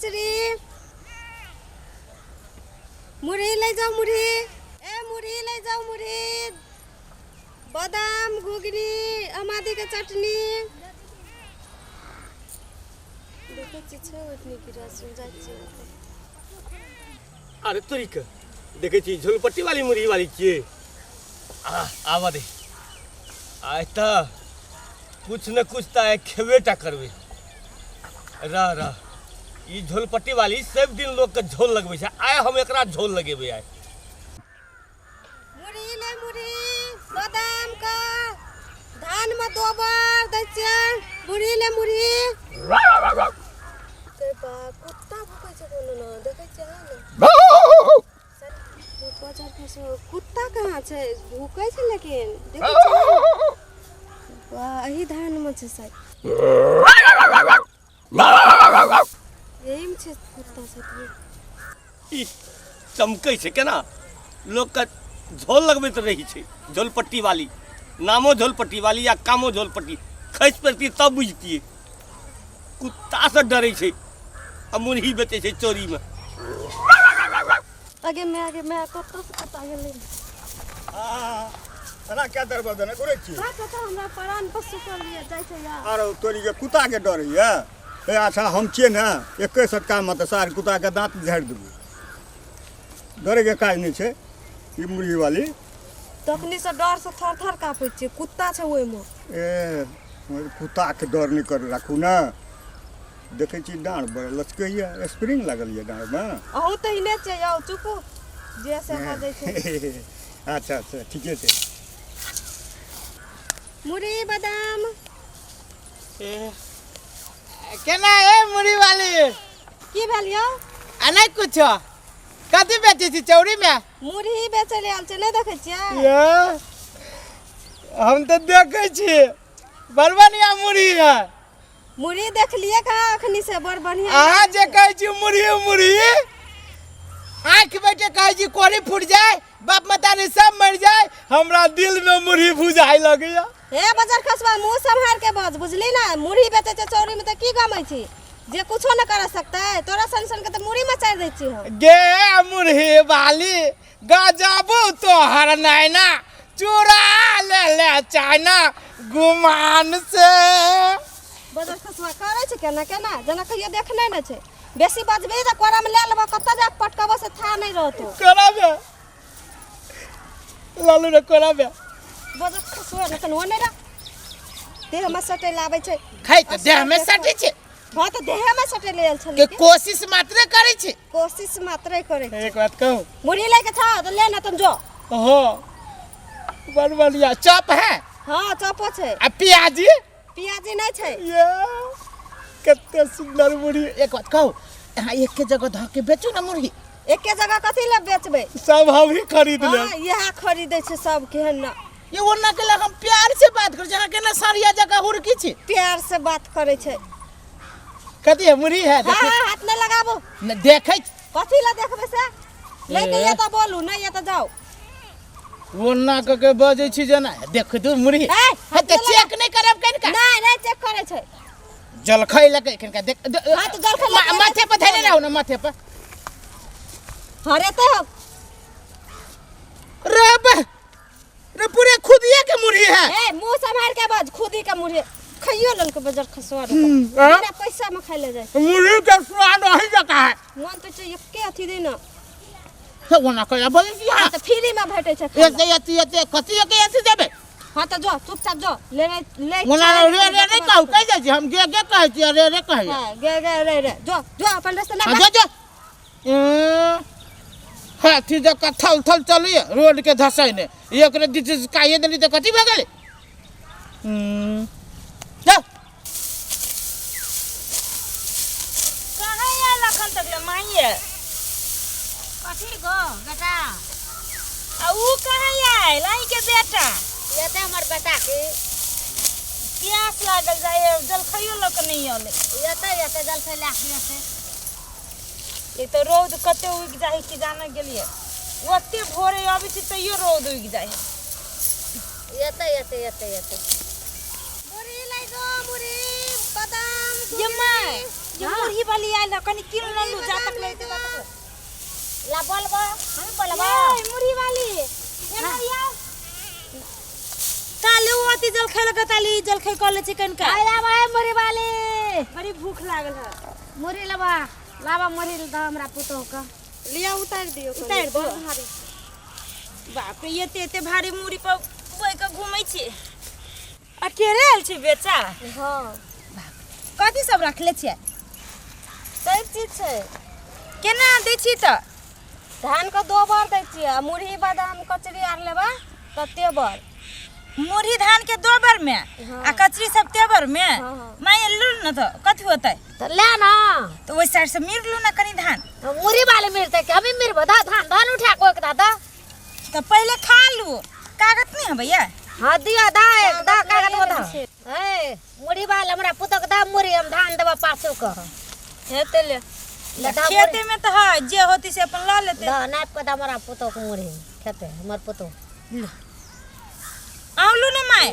कचरी। मुरही लै जाउ मुरही, ए मुरही लै जाउ मुरही, बादाम घुघनी आम आदमीके चटनी। देखै छियै छै ओतनी की रस जाइ छियै ओतऽ। अरे तोरी के देखै छी झोलपट्टी वाली मुरही वाली छियै। आ आबऽ दे, आइ तऽ कुछ ने कुछ तऽ आइ खेबे टा करबै। रह रह, ई झोलपट्टी वाली सब दिन लोकके झोल लगबै छै, आइ हम एकरा झोल लगेबै आइ। मुरही ले मुरही, बादाम का धान में दोबर दै छियै। मुरही ले मुरही। गे बा, कुत्ता भूकै छै कोनो न देखै छियै ने। बजार खसो कुत्ता कहाँ छै? भूकै छै लेकिन देखै छियै। वाह, एही धान में छै शायद, एही में छै कुत्ता शायद। ई चमकै छै केना, लोकके झोल लगबैत रहै छै झोलपट्टी वाली। नामो झोलपट्टी वाली आ कामो झोलपट्टी। खसि पड़तियै तब बुझतियै। कुत्तासँ डरै छै आ मुरही बेचै छै चोरीमे। आगे मैं, आगे मैं, कतऽ से कतऽ गेलै। एना क्या दरबर देने घुरै छी? हाँ कतऽ हमरा प्राण पशु कर लिए जाइ छै यार। आरो तोरी के कुत्ता के डर होइए? हे अच्छा, हम छियै ने, एके सटकामे तऽ सार कुत्ताके दाँत झाड़ि देबै। डरैके काज नहि छै। ई मुर्गी वाली तखनी से डर से थर थर काँपै छियै, कुत्ता छै ओहिमे। ए कुत्ताके डर नहि कर राखू ने। देखै छी डाँड़ बड़ लचकैए, स्प्रिंग लागल यऽ डाँड़मे। अहूँ तऽ हिने छियै यौ, चुपू जे से बजै छै। अच्छा अच्छा, ठीके छै। मुरही बादाम। ए, केना ए मुरही वाली? की भेल यौ? आ नहि कुछो। कथी बेचै छी चौरी में? मुरही बेचै लए आयल छै, नहि देखै छियै? ये हम तऽ देखै छी, बड़ बढ़िया मुरही है। मुरही देखलियै कहाँ अखनी से? बड़ बढ़िया। अहाँ जे कहै छी मुरही मुरही, आँखि बैठे कहै छी कोरी फूट जाए, बाप मतारी सब मर जाए, हमरा दिल में मुरही भुजाए लगैया। हे बजर खसबा, मुँह सम्हार के बज, बुझली ना? मुरही बेचै छै चौरी में तऽ की गमै छी जे कुछो न कर सकतै? तोरा सन सन के तऽ मुरही मचारि दै छी हम। गे मुरही वाली, गजबू तोहर नैना, चुरा ले ले चाइना गुमान से। बजर खसबा करै छै केना केना, जेना कहियो देखने नहि छै। बेसी बजबही तऽ कोरामे लए लेबऽ, कतऽ जा पटकबऽ से था नहि रहतौ। कोरामे लालू रे, कोरामे। बजर खसबा ने तन ओने रह, देहमे सटै लए आबै छै। खाइ तऽ देहमे सटै छै। हँ तऽ देहमे सटै लए आयल छलै के कोशिश मात्रे करै छै। कोशिश मात्रे करै छै। एक बात कहू? मुरही लैके छौ तऽ ले ना तुम जो। हाँ, बड़ बढ़िया चॉप है। हाँ, चॉपो छै। आ प्याजी? प्याजी नहि छै। ये कते सुंदर मुरही। एक बात कहू, अहाँ एके जगह धऽ के बेचू ने मुरही। एके जगह कथी लए बेचबै? सब हम ही खरीद लेब। हाँ, इएह खरीदै छै सब केहन न। ये ओना के लग हम प्यार से बात करै छी, अहाँ केना सारिया जगह हुड़की छी? प्यार से बात करै छै। कथी है? मुरही है? हाँ। देखै। हाँ, हाथ नहि लगाबू। न देखै। कथी लए देखबै से? लैके ये तऽ बोलू, नहि ये तऽ जाउ। ओना कऽ के बजै छी जेना देख दू मुरही। ए, हाँ तऽ चेक नहि करब कनिका? नहि नहि चेक करै छै। जलखै लगे कनिका देख। हाँ तऽ जलखै लऽ माथे पर धैले रहू ने, माथे पर। हरे तऽ रे बा रे, पूरे खुदिए के मुरही है। ए, मुंह सम्हार के बज। खुदी के मुरही खइयो ललके बजर खसवा रे, आ? बिना पैसा में खाइ ले जाय। मुरही के स्वाद वही जका है। मन तऽ छै एके अथी दे ना। से ओना कहिया बजै छी अहाँ? तऽ फ्री में भेटै छै खाइ एते एते एते कथी के एते देबै? लए। हाँ तऽ जो, चुपचाप जो ले ले। ओना रे रे नहि कहू, कहि जाइ छी हम गे गे कहै छी, रे रे कहै। हाँ, गे गे रे रे, जो जो अपन रास्ता हाँ, ना। जो जो। ए, हाथी जकाँ थल थल चलैए रोड के धसैने, एक रे दिस काइए देली तऽ कथी भऽ गेलै? जा। कहाँ आयल अखन तक ले माइये? कथी गो बेटा? आ ऊ कहाँ आयल अहीं के बेटा? एते हमर बेटा के प्यास लागल जाय, जलखैयो लऽ कऽ नहि अलै। एते एते जलखै लए के एते। एक तऽ रौद कते उगि जाइ है कि जाने गेलियै। ओते भोरे अबै छी तैयो रौद उगि जाइ है। एते एते एते एते मुरही लै जो, मुरही बादाम। ये my, ये मुरही वाली आयल है कनी किन न लू जा तक ले ता तक ला बोलबो हम बोलबो ए मुरही वाली एना आओ ताले उ अति जल खेल के ताली जल खे कर ले चिकन का आय आवा ए मुरही वाली बड़ी भूख लागल है मुरही लेबा लाबा मुरही दो हमरा पुतोह के लिया उतारि दियौ कनी, उतारि दियौ। बड़ भारी बाप रे एते एते भारी मुरी पर बोइ के घूमै छी अकेले आयल छी बेचा हँ कथी सब रखले छियै सब चीज छै केना दै छी तऽ धान के दो बार दै छियै आ मुरही बादाम कचरी आर लेबै तऽ तेबर मुरही धान के दो बार में आ कचरी सब तेबर में हाँ, हाँ। माय लू न तो कथी होतै तो ले ना तो ओहि साइड से मिर लू ना कनी धान तो मुरही वाले मिरते कि हमें मिरबो दा धान धान उठा को एक दादा तो पहले खा लू कागज नहीं है भैया हाँ दिया दा एक दा कागज में दा छै। ए मुरही वाले हमरा पुतोह के दा मुरही हम धान देबा पाछू के हेतै ले ले दा मुरही खेते में तो है जे होती से अपन ल लेते दा नाप के दा हमरा पुतोह के मुरही खेते हमर पुतोह आउ लू ना माय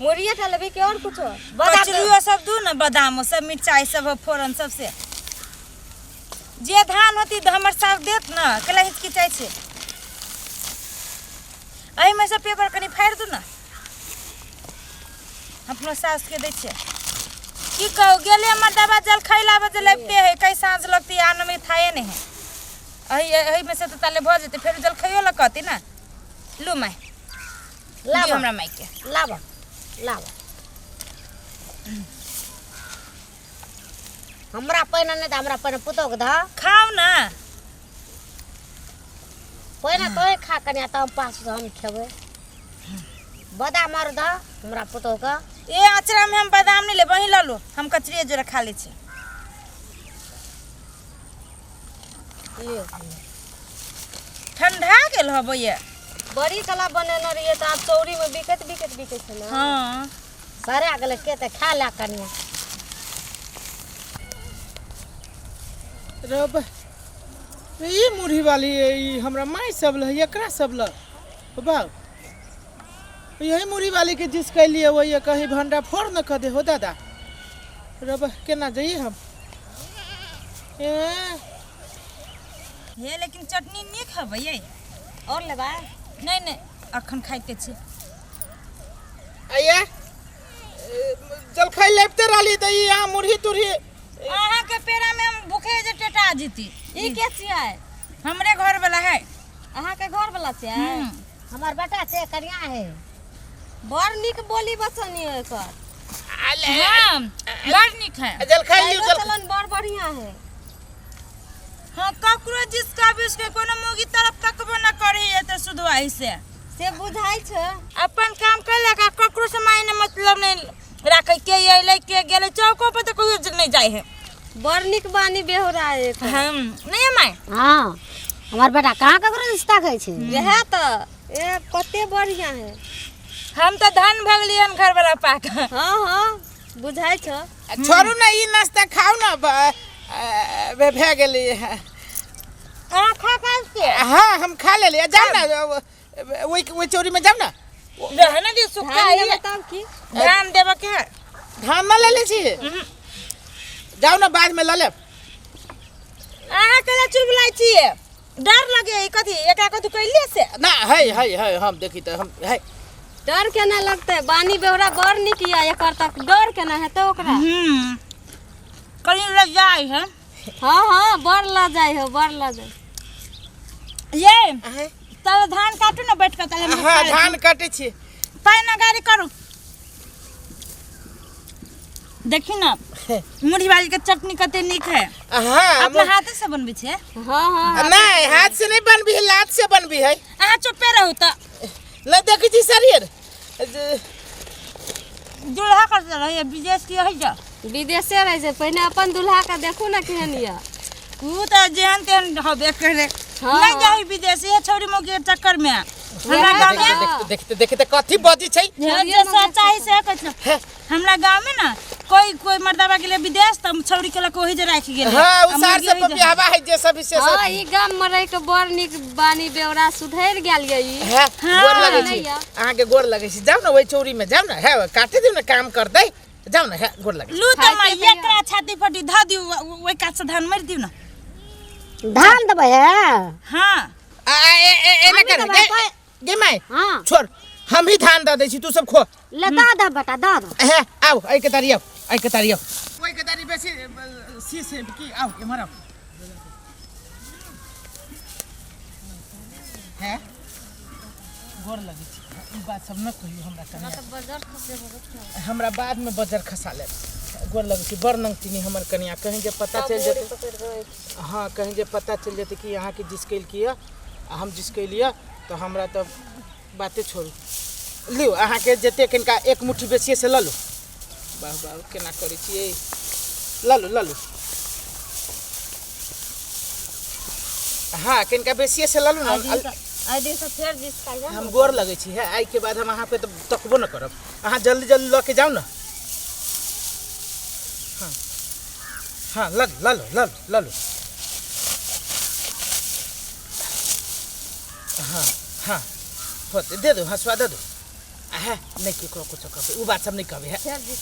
मुरहिए टा लेबै कि आओर कुछो बादाम कचरियो सब दू ना बादाम सब मिर्चाई सब फोरन सब से जे धान होती तो हमर सास देत ना केला हिचकिचाइ छै एहिमे से पेपर कनि फाड़ि दू ना अपनो सास के दै छियै की कहू गेले हमर दवा जल खैला बजे लगिते है कई साँझ लगती आन में थाए नहीं है एहि एहिमे से तऽ ताले भऽ जेतै फेर जल खैयो लए कहती ना लू माय लाबऽ। दियौ हमरा मायके लाबऽ लाबऽ हमरा पहिने नहि तऽ हमरा पहिने पुतोह के दह खाउ ना पहिने तोहे खा कनिया तब पास से हम खेबै बादाम आर दह हमरा पुतोह के ए अचरा में हम बादाम नहीं लेब वहीं लऽ लू हम कचरिए जोड़ा खा लै छी ठंडा गेल हबो ये बड़ी कला बनेने रहियै तऽ आब चौरीमे बिकैत बिकैत बिकै छै ने हाँ सरा गेलै के तऽ खा ला कनिया रब ई मुरही वाली ई हमरा माय सब ल एकरा सब ल बाप यही मुरही वाली के जिस कैलिए वही कहीं भंडा फोड़ न कर दे हो दादा रब केना जाइए हम ए हे लेकिन चटनी नीक हबै ये आओर लेबै नहीं नहीं अखन खाइते छी आइए जलखै लेबते रहली तऽ ई यहाँ मुरही तुरही अहाँ के पेड़ा में हम भूखे जे टेटा जीती ई के छियै हमरे घर वाला है अहाँके घर वाला छियै हमर बेटा छै कनिया है बड़ नीक बोली बचन यऽ एकर हाँ बड़ नीक है जलखै लियौ चाइलो जल चलन बड़ बढ़िया है हाँ ककरो जिसका भी उसके कोनो मोगी तरफ तकबो न करी एते सुधवाई से से बुझाइ छै अपन काम कैलक आ ककरो से मायने मतलब नहीं राखे के अयलै के गेलै चौको पर तऽ कहियो नहीं जाइ है बड़ नीक बानी बेहोरा है एकर। हम नहीं है माय हाँ हमर बेटा कहाँ ककरो रिश्ता खाइ छै वएह तऽ ए कते बढ़िया है हम तऽ धन भगलियन घर वाला पाक हाँ हाँ बुझाइ छ छोड़ू ने ई नाश्ता खाउ ने भए गेलै अहाँ खा खा के हाँ हम खा लेलियै जाउ ने ओहि ओहि चौरीमे जाउ ने रहने दी सुखा धान लेबै तब की ध्यान देबऽ के है धान न लेले छी जाउ ने बादमे लऽ लेब अहाँ केना चुलबुलाइ छियै डर लगे है कथी एकरा कथी कैलिए से ना है है है हम देखी तऽ हम है डर केना लगतै बानी बेहोरा बड़ नीक यऽ एकर तक डर केना हेतै ओकरा हम्म कहीं लग जाए है हाँ हाँ बड़ लऽ जाइ हो बड़ लऽ जाइ ये तब धान काटू ना बैठ कर तले हम हाँ धान काटै छी पानि गाड़ी करू देखी ना मुरही वाली के चटनी कते नीक है हाँ अपना हाथे से बनबै छै हाँ हाँ नहीं हाथ से नहीं बनबी है लात से बनबी है अहाँ चुपे रहू तऽ नहीं देखै छी शरीर दूल्हा करते रहिए विदेश की है जा विदेशे रहै छै पहिने अपन दूल्हा के देखू ने केहन यऽ ऊ तऽ जेहन तेहन हबे करे हाँ। नहीं जाही विदेश ये छौरी मौगी के चक्कर में हमरा गाँव में देखते देखते देखते कथी बजी छै जे सच्चाई से कहै छै हमरा गाँव में ना कोई कोई मर्दाबा गेलै विदेश तऽ छौरी के लऽ ओही जे राखि गेलै हाँ आ उ सार मुर्गी से ओहि जे- बियाहवा है जे सब से सब हाँ ई गाम में रहि के बड़ नीक बानी बेवरा सुधरि गेल यऽ ई है हाँ। गोर लगै छी नहि यऽ। अहाँके गोर लगै छी जाउ ने ओहि चौरी में जाउ ने है काटे दियौ ने काम करतै जाउ ने हे गोर लगे लू तऽ माय एकरा छाती फटी धऽ दियौ ओहि कात से धान मारि दियौ ने। धान देबै हे? हाँ। आ आ, ए ए एना कर। देबै, गे कोइ- गे माय। हाँ। छोड़, हम ही धान दऽ दै छी, तू सब खो। ले दऽ दऽ बेटा, दऽ दऽ। हे आउ, एहि के तारी आउ, एहि के तारी आउ, ओहि के तारी बेसी सी से की। आउ एम्हर आउ। हे गोर लगै छी, ई बात सब न कहियौ हमरा कनिया, हमरा बादमे बजर खसा लेब। गोर लगै छी। बड़ नंगटिनी हमर कनिया, कहीं जे पता चलि जेतै, हाँ, कहीं जे पता चलि जेतै कि अहाँके जिसकेलकी यऽ आ हम जिसकेलियै तऽ हमरा तऽ बाते छोड़ू। लिउ, अहाँके जते कनिका एक मुट्ठी बेसिए से लऽ लू। वाह वाह, केना करै छियै! लऽ लू, लऽ लू। हाँ, कनिका बेसिए से लऽ लू ने। एहि दिनसँ फेर जिसकाइ। हम गोर लगै छी। हे, आइके बाद हम अहाँके तऽ तकबो न करब। अहाँ जल्दी जल्दी लऽ के जाउ ने। हाँ हाँ, लऽ लऽ लू, लऽ लू, लऽ लू। हाँ हाँ, होते दे दो, हँसुआ दे दो। आ है नहि केकरो कुछो कहबै, ओ बात सब नहि कहबै। है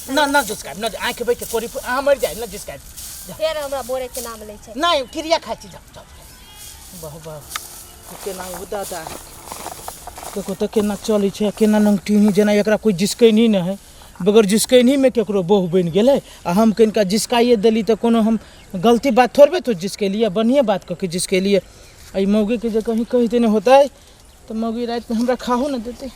न न जिसकायब न, आँखि बैठ कोरी, अहाँ मरि जाए न जिसकायब। फेर हमरा बोरे के नाम लै छै। नहि, क्रिया खाइ छी। जाउ जाउ। वाह वाह, केना ओ दादा देखो तऽ केना चलै छै, केना नंगटीनी, जेना एकरा कोइ जिसकैनी नहि है। बगैर जिसकैनीमे केकरो बहु बनि गेलै आ हम कनिका जिसकाइए देली तऽ कोनो हम गलती बात थोड़बे तो जिसकेलियै, बढ़िएँ बात कऽ के जिसकेलियै। एहि मौगीके जे कहीं कहि देने होतै तऽ मौगी रातिमे हमरा खाहो नहि देतै।